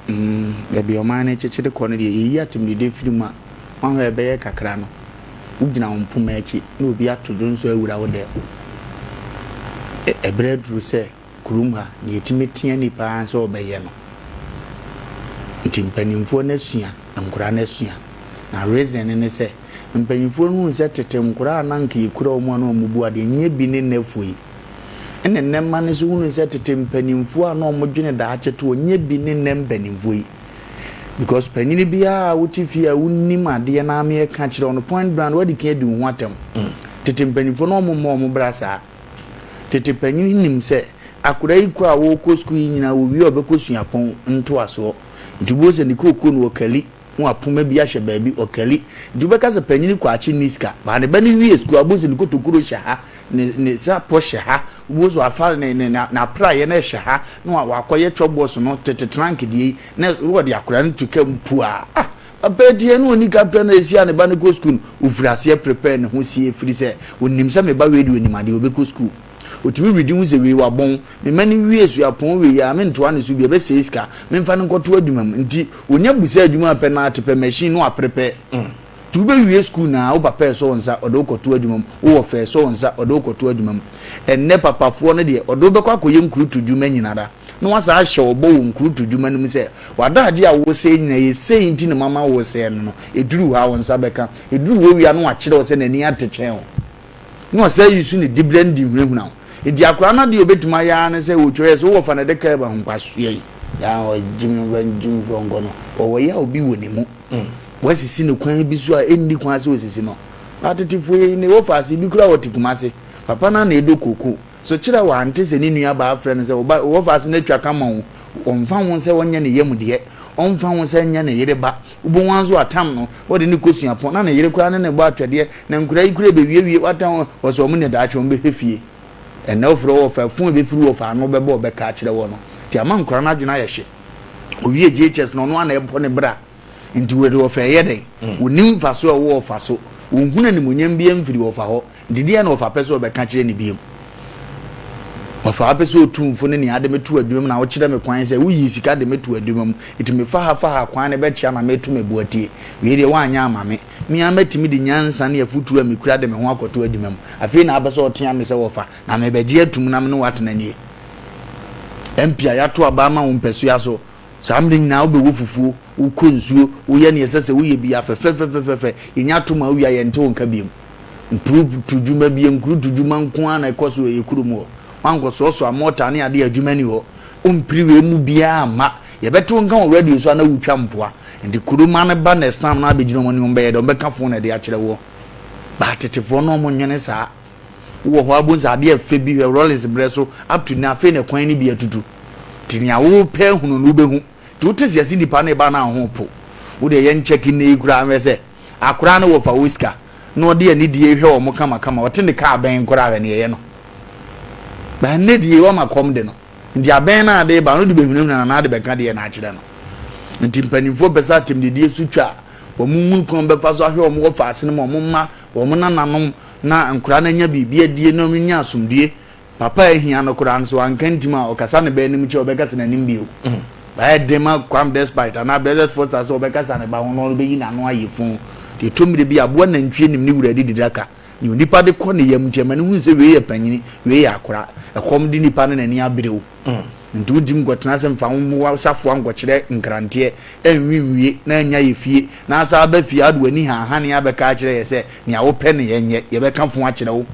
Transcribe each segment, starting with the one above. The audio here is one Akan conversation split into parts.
Baabi a ɔman no rekyekyere kɔ no deɛ, yɛyi atemmudeɛ firi mu a, woahwɛ a ɛbɛyɛ kakra no, wogyina wo mpoma akyi na obi ato dwonsɔ awura wo dɛm. Ɛberɛ aduru sɛ kurom ha, deɛ ɛtumi tea nnipa ara sɛ wɔbɛyɛ no. Nti mpanimfoɔ no asua, nkwadaa no asua. Na reason no ne sɛ, mpanimfoɔ no hunu sɛ tete nkwadaa a na anka yɛkura wɔn a na wɔbu adeɛ nyɛ bi ne nnɛfoɔ yi. Ɛna nnɛ mma no nso hunu sɛ tete mpanimfoɔ a na wɔdwene daakye toɔ nyɛ bi ne nnɛ mpanimfoɔ yi. Because panyini biara a wote fie a wonim adeɛ na ameɛ ka kyerɛ wo no point blank wadi kan adi wo ho atɛm. Tete mpanimfoɔ na wɔmmɔ wɔn bra saa. Tete panyini nim sɛ akwadaa yi kɔ a wɔrekɔ sukuu yi nyinaa wɔwie a ɔbɛkɔ suapɔn ntoasoɔ. Nti wobɛhu sɛ ne kookoo no ɔkali na wapoma bi ahyɛ baabi ɔkali. Nti wobɛka sɛ panyini kwakye nni sika. But ne ba no wie sukuu a wobɛhu sɛ ne kotokuro hyɛ ha, ne ne sapɔ hyɛ ha, wobɛhu sɛ wafa ne ne n'apraeɛ no hyɛ ha na wakɔyɛ chɔbɔs no tete trank deɛ yi na wɔde akwadaa no to ka mu puaa. Ah! Papa yi deɛ na ɔnni kapra na ɛsi a ne ba no kɔ sukuu no, ɔfiri aseɛ prepare ne ho sie ɛfiri sɛ ɔnim sɛ me ba wei deɛ ɔnim adeɛ ɔbɛkɔ sukuu. Ɔtumi redi hu sɛ wei wabɔn, me mma no wie suapɔn wei a mentoa ne so bio ɛbɛsɛe sika, memfa no nkɔto adwuma mu. Nti ɔnya bu sɛ adwuma pɛ na ate pɛ machine na waprepare. Nti wobɛwie sukuu no a wo papa ɛsɔ wo nsa ɔde wo kɔto adwuma mu, wo wɔfa ɛsɔ wo nsa ɔde wo kɔto adwuma mu. Ɛnnɛ papafoɔ no deɛ ɔde wo bɛkɔ akɔyɛ nkurutu dwuma nyinara. na wasan ahyɛ wo bɔ wɔ nkurutu dwuma no mu sɛ, W'adagyeɛ a woresɛe nyinaa, ɛyɛ sei nti na mama woresɛe no no, ɛduru hɔ a, wo nsa bɛka. Ɛduru hɔ wie a, na wakyerɛ wo sɛ n'ani ate kyɛn wo, na wasan ayi so ne diberɛ no de hunahuna wo. Enti akwadaa no adeɛ a ɔbɛtumi ayɛ ara ne sɛ ɔtwa yɛ sɛ wowɔ fa no de kaa ba ho nkwasoɛ yi, yaa ɔgyimi gyimifoɔ nkɔ no, ɔwɔ yaw bi wɔ ne mu. Wasisi no kwan bi so a ɛnni kwan sɛ ɔsisi no. Atetefoɔ yi ne wɔfa ase, bi koraa wɔte Kumase, papa no ara na ɛdɔ kooko. So kyerɛ wante sɛ ne nuabaa frɛ no sɛ, Wo ba, wo wɔfaase no atwa ka ma wo? Ɔmfa ho sɛ ɔnyɛ ne yam deɛ, ɔmfa ho sɛ ɛnyɛ ne yere ba, wobɛhu ara nso watam no, wɔde no kɔ suapɔn, na ne yere koraa ne no bɔ atwɛdeɛ, na nkwadaa yi koraa bɛwiewie, watam wɔn, wɔsɛ wɔn nya daakye wɔn bɛhwɛ fie. Ɛnnɛ wofrɛ wo wɔfa, fon a ɛbɛfiri wɔfa ano bɛbɔ a ɔbɛka akyerɛ wɔ no, nti ama nkwadaa no adwene ayɛ hye. Ɔwie JHS no, ɔno ara na ɛbɔ ne bra. Nti wɔde ɔfa ɛyɛ dɛn? Wɔnnim mfasoɔ a ɛwɔ ɔfa so. Wɔnhunu animuonyam biara mfiri ɔfa hɔ. Nti deɛn na ɔfa pɛ sɛ ɔbɛka kyerɛ no bio? Ɔfa pɛ sɛ ɔtumfo ne nea ade me to adwuma mu na wokyerɛ me kwan sɛ woyii sika de me to adwuma mu. Nti mefa ha fa ha kwan no bɛkyea na meto me bo atie. Wei deɛ woanyɛ ama me. Me ara mɛtumi de nyansa ne afotuo a mekura de me ho akɔto adwuma mu. Afei na apɛ sɛ ɔtea me sɛ wɔfa na mebɛgye atum na me ne wo atena nie. MP a yɛato aba ama wo mpasua so. Saa mmerɛ nyinaa wobɛwɔ fufuo, wokɔ nsuo, woyɛ neɛ ɛsɛ sɛ woyɛ biara fɛfɛfɛfɛfɛ. Yɛnya to ma wowie a yɛnte wo nka biom. Mpurutu dwuma bia, nkurutu dwuma nko ara na ɛkɔ so wɔ yɛ kurom hɔ. Woankɔsoasoa mɔɔta ne adeɛ a adwuma nni hɔ. Wompiri wei mu biara mma. Yɛbɛte wo nka wɔ radio so a na wotwa mpoa. Nti kuroma no ba next time na abɛgyina wɔn anim wɔbɛyɛ dɛ, wɔbɛka phone na ɛde akyerɛ woɔ. But tetefoɔ no wɔnnwene saa. Wowɔ hɔ a wobɛhu sɛ adeɛ fɛ bi hwɛ Rawlings berɛ so up to now afei na kwan no bi atutu. Nti nea wopɛ ahunu no wobɛhu. Nti wote sɛ yɛse nipa no reba no a wo ho po. Wo deɛ yɛn check nnɛ yi koraa nhwɛ sɛ akoraa no wɔfa wo sika na ɔde anidie hwɛ wɔn kamakama ɔte ne kaa bɛn koraa hwɛ nea ɛyɛ no. But nnɛ deɛ wama kɔm de no. Nti abɛn no a ade reba no wode bɛhunahuna no anaa ade bɛka deɛ na akyerɛ no. Nti mpanimfoɔ pɛ sɛ atɛmdidie so twa a wɔn nhunu kwan bɛfa so ahwɛ wɔn wɔ faase no ma wɔn mma wɔn nananom na nkwadaa no anya biribi adie na wɔnya asomdue. Papa a ahia no koraa no, sɛ wanka ntim a, ɔkasa ne ba anim kyɛ a, ɔbɛkasa n'anim bio. Ɛyɛ den ma Kwame Despite anaa Blessed Foster sɛ ɔbɛkasa ne ba ho na ɔbɛyi n'ano ayɛ fuu. Deɛ ɛtɔ mmerɛ bi a, aboa nantwie nim ne wura adidi daka. Nea onipa de kɔ ne yam nti, ɛma no hunu sɛ wei yɛ panyini, wei yɛ akora. Ɛkɔm de nipa no n'ani abere wo. Nti wontumi nkɔtena ase mfa wo mmoa safoa nkɔkyerɛ nkranteɛ, ɛnwe nwie na annya yɛ fie, na asan aba fie a wode w'ani haahane abɛka akyerɛ yɛ sɛ nea wopɛ no yɛnyɛ, yɛbɛka fo akyerɛ wo.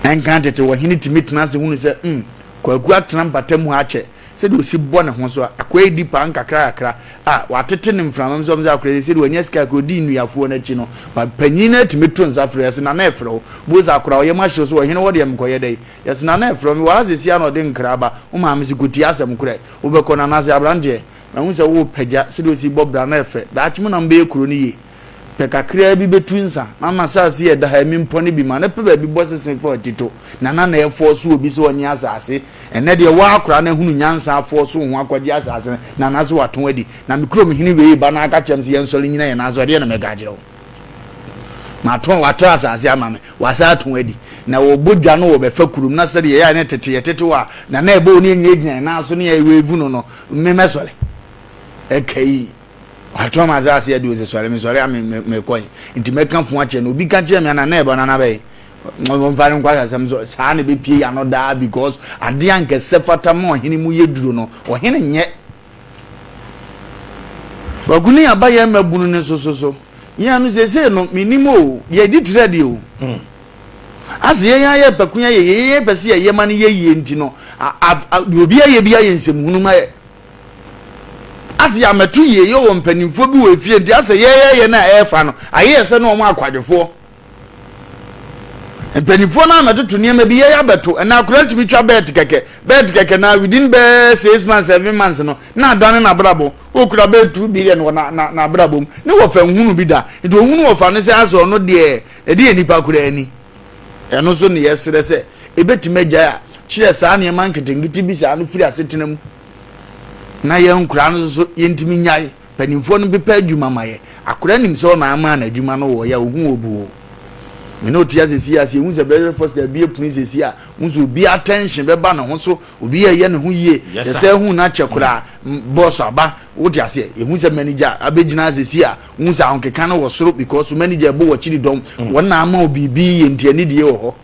Ɛnka tete ɔhene tumi tena ase hunu sɛ, hmm, Kwaku atena mpata mu ha akyɛ, sɛdeɛ ɔsi bɔ ne ho so a, akoa yi di paa nkakrakakra a, watete ne mframa mu sɛ ɔm sɛ akora yi sɛdeɛ wanya sika kakra ɔdi nnuafoɔ no akyi no, panyin no atumi to nsa frɛ yɛse nana ɛfrɛ wo, bo sɛ akora ɔyam ahyew so ɔhene hɔ deɛ mekɔyɛ dɛn? Yɛse nana ɛfrɛ wo, mewɔ ha seesei ara na ɔde nkra aba, wo maame se kɔtie asɛm korɛ, wobɛkɔ no anaasɛ abranteɛ, mahu sɛ worepagya sɛdeɛ ɔsi bɔ bra no ɛfɛ, daakye mo na mobɛyɛ kuro no yie. Pɛ kakraa bi bɛtu nsa na ma asase yi a ɛda ha yi mempɔne bi ma no pɛ baabi bɔ sese fa atito na na na ɛfɔɔso obi sɛ ɔnye asase ɛnɛ deɛ woa akora no ahunu nyansa afɔɔso wo ho akɔgye asase no na na sɛ watɔn adi na me kurom hene wei ba na aka kyerɛ m sɛ yɛnsɔre nyina yɛn nan so ɛdeɛ na mɛka akyerɛ wo. Matɔn, watɔ asase ama me, wasan atɔn adi. Na wɔbɔ dwa no wɔbɛfa kurom na sɛdeɛ ɛyɛ a ne tete yɛtete hɔ a, na na ɛbɔ ne yɛnyina gyina yɛn nan so ne yɛwevu no no, me mɛsɔre. Ɛka yi, watɔn m'asase adi o sɛ sɔre, mesɔre a me me mekɔ yi. Nti mɛka fo akyerɛ no. Obi ka kyerɛ me a na na ɛbɔ nana bɛyɛ. Wɔmfa no nkɔ asasɛm so. Saa na ɛbɛpie yɛ ano daa because adeɛ a nkɛsɛ fata ma ɔhene mu yɛ duro no, ɔhene nyɛ. Kwaku ne aba yɛn mmabunu no so so so. Yɛn no seesei no menim o, yɛdi trɛ deɛ o. Mm. Ase yɛn ayɛ pɛko yɛ yɛ yɛn pɛ sɛ yɛyɛ ma no yɛ yie nti no, deɛ obi ayɛ bi ayɛ nsɛmhunu ma yɛ. Ase yɛ amɛto yie yɛ wɔ mpanimfoɔ bi wɔ efie nti asɛ yɛyɛyɛ no a ɛrefa no ayɛ yɛ sɛ ne wɔn akwadwofoɔ. Mpanimfoɔ no amɛtoto nneɛma bi yɛyɛ abɛto ɛna akwadaa tumi twa bɛɛt kɛkɛ bɛɛt kɛkɛ na within bɛɛ 6 months, 7 months no na adane n'abrabɔ. Okura bɛɛ 2 billion wɔ na na n'abrabɔ mu ne wɔfa nhunu bi da, nti ohunu wɔfa no sɛ asɛ ɔno deɛ ɛde yɛ nipa koraa ni. Ɛno nso ne yɛsrɛ sɛ ebɛtumi agyae a kyerɛ saa nneɛma nketenkete bi saa no firi asetena mu na yɛn nkwadaa no nso so yɛntumi nyae. Mpanimfoɔ no bepɛ adwuma ma yɛ. Akwadaa nim sɛ ɔna ama no adwuma no wɔ yɛ a ohun obu o. Me ne ɔte ase si ase ehu sɛ bɛyɛ first abie pono sisi a n sɛ obi attention bɛba ne ho so, obi yɛ ne ho yie. Yɛsɛ ehu na kyɛ koraa boss aba, wote aseɛ, ehu sɛ manager abɛgyina ase si a n sɛ ahokeka no wɔ soro because manager ɛbɔ wɔ akyiri dɔm mm. Wɔn na ama obi bi yɛ nti anidie wɔ hɔ.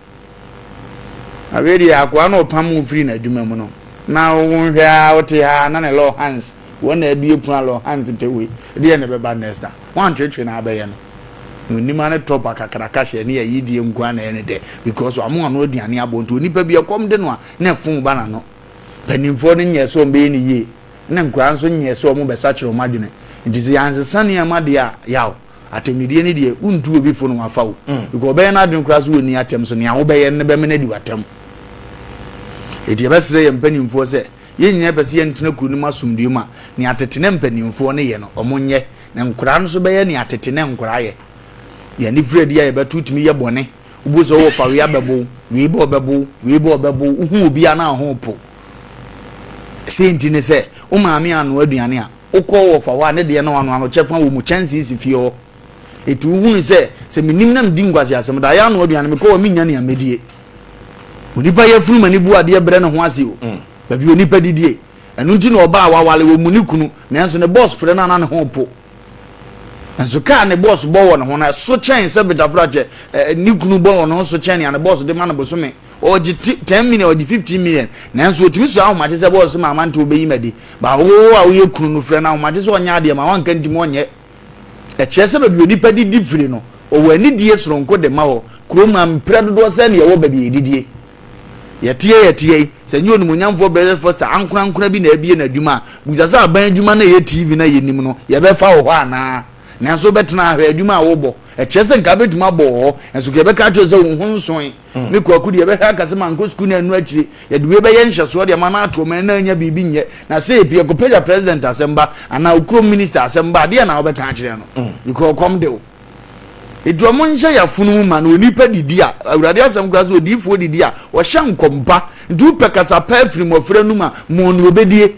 Afei deɛ akoa na ɔpam wo firi n'adwuma mu no na wo nhwɛ a wote ha na ne law hands wɔn na abie pono a law hands te wei deɛ na ɛbɛba next time wɔantwetwe na abɛyɛ no na onim ane top akakraka hyɛ ne ayidie nko a na ɛyɛ ne dɛ because ɔmo ano aduane abɔ. Nti onipa bi ɛkɔm de no a na ɛfon ba n'ano. Mpanimfoɔ no nyɛ sɛ wɔn bɛyɛ ne yie na nkwadaa nso nyɛ sɛ wɔn bɛsa kyerɛ wɔn adwene. Nti sɛ yɛansesa nneɛma deɛ a yaw atɛmdidie ne deɛ wontu obi fo no wafa wo because ɔbɛyɛ n'adwene koraa so wɔnni atɛm so nea wobɛyɛ no bɛmena di w'atɛm. Eti yɛbɛsrɛ yɛn mpanimfoɔ sɛ yɛn nyinaa pɛ sɛ yɛntena kuro no mu asomdue mu a, nea tete ne mpanimfoɔ no yɛ no ɔmo nyɛ na nkwadaa no nso bɛyɛ nea tete ne nkwadaa yɛ. Yɛn ani firi adi a yɛbɛto tumi yɛ bɔne. Wobu sɛ wowɔ fa wei abɛbo wei bɛ ɔbɛbo wei bɛ ɔbɛbo wohu obiara na ho po. Sei nti ne sɛ wo maame anoa aduane a wokɔ wɔ fa hɔ a ne deɛ na wanoa no kyɛfa wɔ mu, kyɛnsee si fie hɔ. Eti wohunu sɛ sɛ menim na medi nkwasi asɛm da ayɛ anoa aduane mekɔ hɔ menya nea mɛdie. Onipa yɛ funu ma ne bu adeɛ brɛ ne ho ase o mm. Baabi onipa didie ɛno nti na ɔbaa wawale wɔ mu ne kunu nanso ne boss frɛ no ana ne ho po nso kaa ne boss bɔ wɔ ne ho no ɛso kyɛn sɛ betafra kyɛ ɛ ne kunu bɔ wɔ ne ho so kyɛn nea ne boss de ma no bosome. Ɔgye 10 million, ɔgye 15 million, nanso otumi so ahomakye sɛ boss ma amante obɛyi ma di ba wo a woyɛ kunu no frɛ no ahomakye sɛ ɔnyɛ adeɛ ma wanka ntimi ɔnyɛ. Ɛkyerɛ sɛ baabi onipa didi firi no ɔwɔ anidie soronko de ma hɔ. Kurom a mprɛ dodoɔ sɛ ne yɛwɔ baabi a yɛdidie yɛteɛ yɛteɛ yi sɛ nyɛ onimonyamfoɔ Brother Foster ankorankora bi na abie n'adwuma a busa sɛ aban adwuma no a ɛyɛ TV no a yɛnim no yɛbɛfa wɔ hɔ anaa. Nanso wobɛtena ahwɛ adwuma a wobɔ ɛkyerɛ sɛ nka wobɛtumi abɔ wɔ hɔ nso ka yɛbɛka akyerɛ sɛ wo ho nsoe mm. Me kwaku deɛ yɛbɛhwɛ aka sɛ mankɔ sukuu no anu akyire yɛde wei bɛyɛ nhyɛsoɔ deɛ ma no ato ɔma na anya biribi nyɛ na sɛ ɛpi ɛkɔpɛgya president asɛm ba anaa okurom minister asɛm ba adeɛ na wobɛka akyerɛ no because ɔkɔm de wo. Eti ɔmo nhyɛ yafunu mu ma na onipa didi a Awurade asɛm koraa sɛ odiyifoɔ didi a ɔhyɛ nkɔmpa. Nti wopɛ kasa pa afiri mmɔfra no mu a mɔ ne obɛdie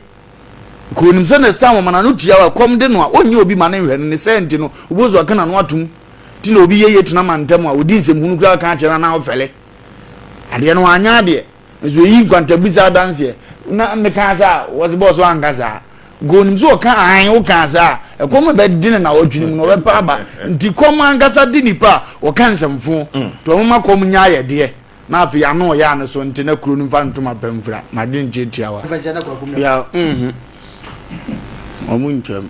nka onim sɛ next time ɔma n'ano tua a ɛkɔm de no a ɔnyɛ obi ma ne nhwɛ no ne sɛ nti no wobɛhu sɛ ɔka n'ano atom. Nti na obi yɛyɛ tena ma ntɛm a ɔdi nsɛmhunu koraa ka akyerɛ no anaa ɔfɛle adeɛ no wanyɛ adeɛ nso oyi nkwantabisa adanseɛ na meka saa wɔse bɔɔ so anka saa nka onim sɛ ɔka an woka saa ɛkɔm bɛde ne na ɔtwene mu na ɔbɛpa aba. Nti kɔm ankasa de nipa a ɔka nsɛmfo nti ɔmoma kɔm nya ayɛdeɛ na afei ano ɔyɛ ano so nti na kuro no mfa ntoma pɛ mfira madwene tiatia wa ya ɔmo ntwam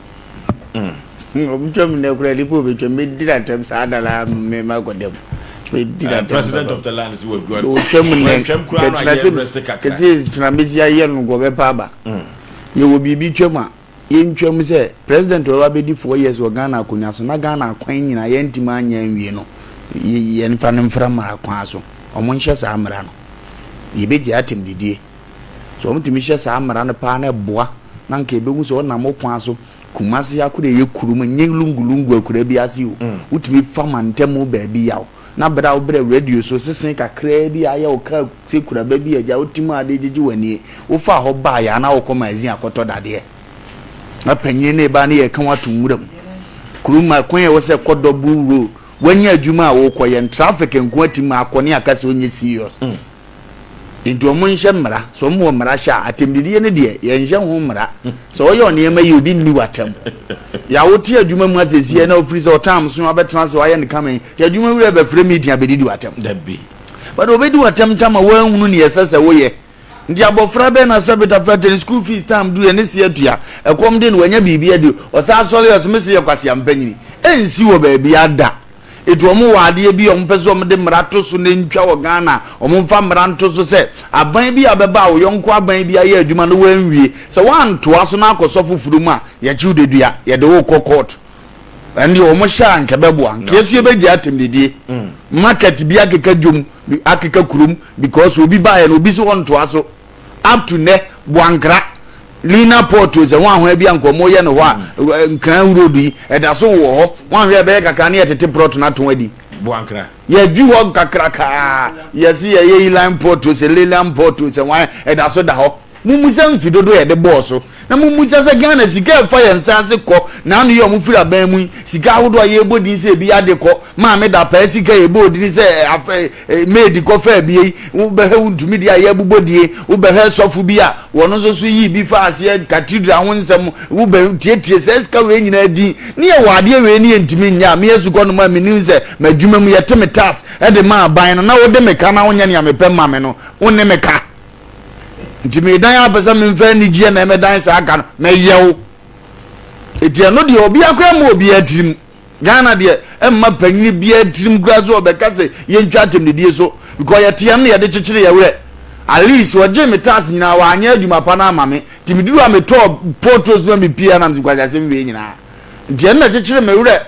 ɔmo twam nnɛ koraa nipa obɛtwam mɛdi n'atɛm saa da na mema kɔdam mɛdi n'atɛm. President of the land si wadua ɔtwam nnɛ kɛkyina sɛ kɛkyɛ kyina mɛsi ayɛ no nkɔ ɔbɛpa aba. Yɛwɔ biribi twam a yɛntwam sɛ president ɔbɛba bɛdi 4 years wɔ Ghana akonnwa so na Ghana akwan nyinaa yɛntumi anyɛ anwie no yɛmfa no mfra mmara kwan so. Ɔmo nhyɛ saa mmara no yɛbɛgye atɛm didie so. Ɔmo tumi hyɛ saa mmara no paa na ɛboa na nka yɛbɛhu sɛ ɔnam wo kwan so Kumase akora ɛyɛ kurom nyɛ lungulungu akura bi ase o. Wotumi fa mantamu baabi yaw na berɛ a wobrɛ radio so sese kakraa bi a ayɛ wo kaa sɛ kuraba bi agya wotim ade gyegye w'anie wofaa hɔ baeɛ a na wokɔ magazine akɔtɔ dadeɛ na panyin ne ba ne yɛka wo ato nwura mu kurom a kwan a ɛwɔ sɛ kɔ double road. Wanya adwuma a wokɔ yɛn traffic nko atumi akɔ ne aka sɛ ɔnyɛ serious. Nti ɔmo nhyɛ mmara. Sɛ ɔmo wɔ mmara hyɛ a, atɛmdidie no deɛ yɛnhyɛ ho mmara. Sɛ ɔyɛ ɔnneɛma yi, odi nni w'atɛm. Yàwó te adwuma mu asɛsie na ofiri sɛ ɔtam so abɛtena sɛ wayɛ ne kama yi, te adwuma wura bɛfrɛ meeting abɛdidi w'atɛm. Dabi. But obɛdi w'atɛm tam a wɔanhunu neɛ ɛsɛ sɛ woyɛ. Nti abɔfra bɛn na sɛ betafra tɛne school fees time duru yɛ ne se atua, ɛkɔm de no, wanya biribi adi, ɔsan asɔre, ɔsɛ mese yɛ kwasea mpanyini? Ɛnsi wɔ baabi ada. Etu ɔmo wɔ adeɛ bi a ɔmo pɛ sɛ ɔmo de mmara to so na ntwa wɔ Ghana. Ɔmo nfa mmara nto so sɛ aban bi a bɛba a ɔyɔnko aban bi ayɛ adwuma no wɔanwie, sɛ wɔantoa so na akɔsɔ foforɔ mu a, yɛkyew dedua, yɛde wo kɔ court. Ɛn deɛ ɔmo hyɛ a nkɛ bɛboa nka esu yɛbɛgye atem didie. Market bi akeka dwom akeka kurom because obi baayɛ no, obi so wɔntoa so. Up to nɛ, Boankra Lina Port o, sɛ wɔn ahoa bi a nka ɔmo yɛ no hɔ a, Nkran road yi ɛda so wɔ hɔ. Wɔn ahwɛ ɛbɛyɛ kakra ne yɛtete plot no ato adi. Boankra. Yɛdwi hɔ kakrakaa, yɛsi yɛyɛ Ilan Port o, sɛ Lilian Port o, sɛ wɔn ɛda so da hɔ. Mumusa mfi dodo yɛde bɔɔ so na mumusa sɛ Ghana sika ɛfa yɛn nsa ase kɔ n'ano yɛ ɔmo firi aban mu yi, sika ahodoɔ a yɛbɔ din sɛ ebi ade kɔ maame da pɛɛ, sika yɛbɔ odin sɛ afɛ maid kɔ fɛ bie yi, wobɛhwɛ wontumi deɛ a yɛbobɔ die, wobɛhwɛ sɔfo bi a wɔn nso so yi bi fa aseɛ, cathedral ho nsɛm, wobɛ tietie sɛ sika wei nyinaa din ne yɛwɔ adeɛ wei ne yɛntumi nyɛ a meyɛ sukɔ no mu a menim sɛ m'adwuma mu yɛte me tax ɛde ma aban no na wode me ka na wonyɛ nea mepɛ ma me no, wo ne me ka. Nti medan apɛ sɛ memfa anigyeɛ na ɛmɛdan saa ka no mɛyɛ wo. Ɛti ɛno deɛ obi akora ma obiara tirim. Ghana deɛ ɛmma panyini biara tirim koraa so ɔbɛka sɛ yɛntwa atɛmdidie so, because yɛteɛ no yɛde kyekyere yɛ werɛ. At least wɔgye me tax nyinaa, wɔanyɛ adwuma pa no ama me. Nti meduru a metɔɔ potholes no a mepie anam so kwasiasɛm wei nyinaa. Nti ɛno na kyekyere me werɛ.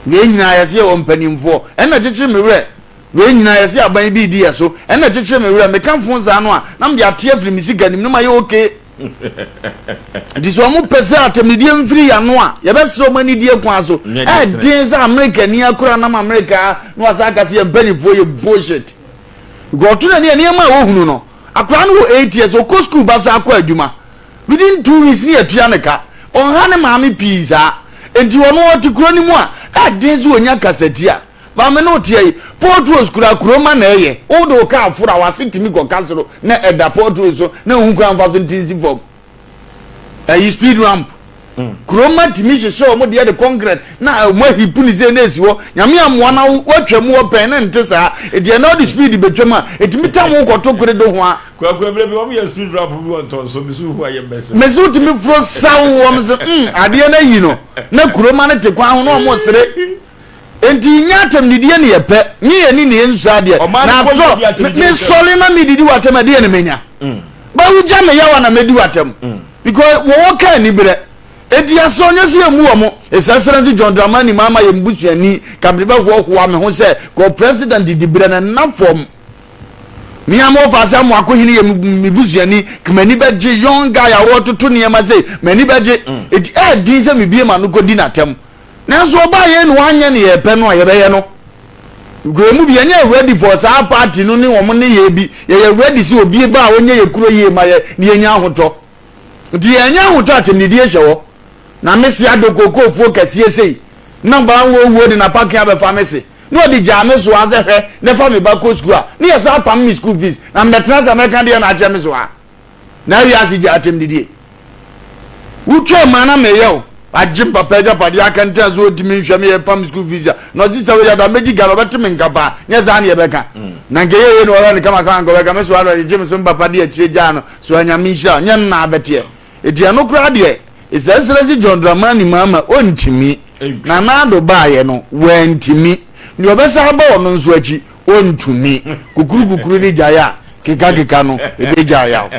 Wei nyinaa yɛsɛ yɛwɔ mpanimfoɔ, ɛno na kyekyere me werɛ. Wei nyinaa yɛsɛ aban bi di yɛ so, ɛno na kyekyere me werɛ. Meka fo saa no a na mede ate afiri me sika nim no ma yɛ okay. Nti sɛ ɔmo pɛ sɛ atɛmdidie mfiri yɛ ano a, yɛbɛsrɛ ɔmo anidie kwan so. Ɛden sɛ Amerika ni akora nam Amerika na wasa aka sɛ yɛn mpanimfoɔ yɛ bullshit, because ɔto n'ani a nneɛma a wɔhunu no, akora no wɔ 8 years, ɔkɔ school ba sa akɔ adwuma within 2 weeks ne yɛtua ne ka, ɔnha ne maame pii saa. Nti ɔno ɔte kuro no mu a, ɛden sɛ ɔnya kasatia. Maame no ɔte ayi potholes kura kuroma na ɛyɛ wode wo kaa foro a wase tumi kɔka soro na ɛda potholes so na ehu kwan fa so nti nsi fam. Ɛyi speed ramp kuroma tumi hyehyɛ wɔn deɛ de concrete na wɔn ahipu ne sɛ na esi hɔ. Nyame amoa na watwa mu wɔ pɛn ne nte saa eti ɛna ɔde speed betwam a etumi tam wo kɔto kere do ho a. Kwaku, ebile bi wɔn yɛ speed ramp bi wɔ Ntɔnso bi so hu ayɛ mbɛsɛ. Mesi wotumi foro saw wɔn sɛ adeɛ no ayi no na kuroma no te kwan ho na wɔn sere. Nti nyɛ atɛmdidie ne yɛpɛ nye yɛn ni ne yɛn nsu adeɛ na atorɔ. Mesɔre na medidi w'atɛm adeɛ na menya bawo gya me yawa na medi w'atɛm because wɔwɔ kaa ni berɛ. Eti asɛ ɔnyɛ sɛ yɛmmu wɔ mo. His Excellency John Dramani Mahama yɛ mbusuani kabere bɛhoahoa me ho sɛ kɔ president didi berɛ no nna fam. Me a mewɔ faase amoako hene yɛ me busuani m'ani bɛgye young guy a wɔtoto nneɛma sei, m'ani bɛgye. Eti ɛɛden sɛ mebie ma no kɔdi n'atɛm, nanso ɔbaa yɛn na wanyɛ ne yɛpɛ no a yɛbɛyɛ no. Because mu bi yɛnyɛ ready for saa party no ne wɔn ne yɛ bi. Yɛyɛ ready sɛ obi ba a ɔnyɛ yɛ kuro yie ma yɛ ne yɛnya ahotɔ. Nti yɛnyɛ ahotɔ atɛmdidie hyɛ hɔ na me se adɔ kookoofuo kɛseɛ sei na baa wɔwuo de n'apake abɛfa me se na ɔde gyaa me so a sɛ hwɛ na fa me ba kɔ sukuu a ne yɛ saa pam me school fees na mbɛtena sɛ mɛka deɛ na akyɛ me so a na awi ase gya atɛmdidie. Wotwa mu a na meyɛ o agye papa agyapadeɛ akɛntɛn so ɔntumi nhwɛ me, yɛ pam school fees a na ɔsi sɛ woyɛ da mɛgyi gala ɔbɛte me nka paa. Nyɛ saa ne yɛbɛka na nka yɛyɛ no ɔyɛ no kamakama nka ɔbɛka me so ano ɔgyegye me so mpapa de akyire gyaa no so. Anyame nhyira nyɛ no na abɛteɛ. Ɛti ɛno koraa deɛ, His Excellency John Dramani Mahama ɔntumi. Nana Addo baayɛ no wantumi, deɛ ɔbɛsa aba ɔno nso akyi ɔntumi. Kukuru kukuru ne gyae a keka keka no ɛbɛgya yaw.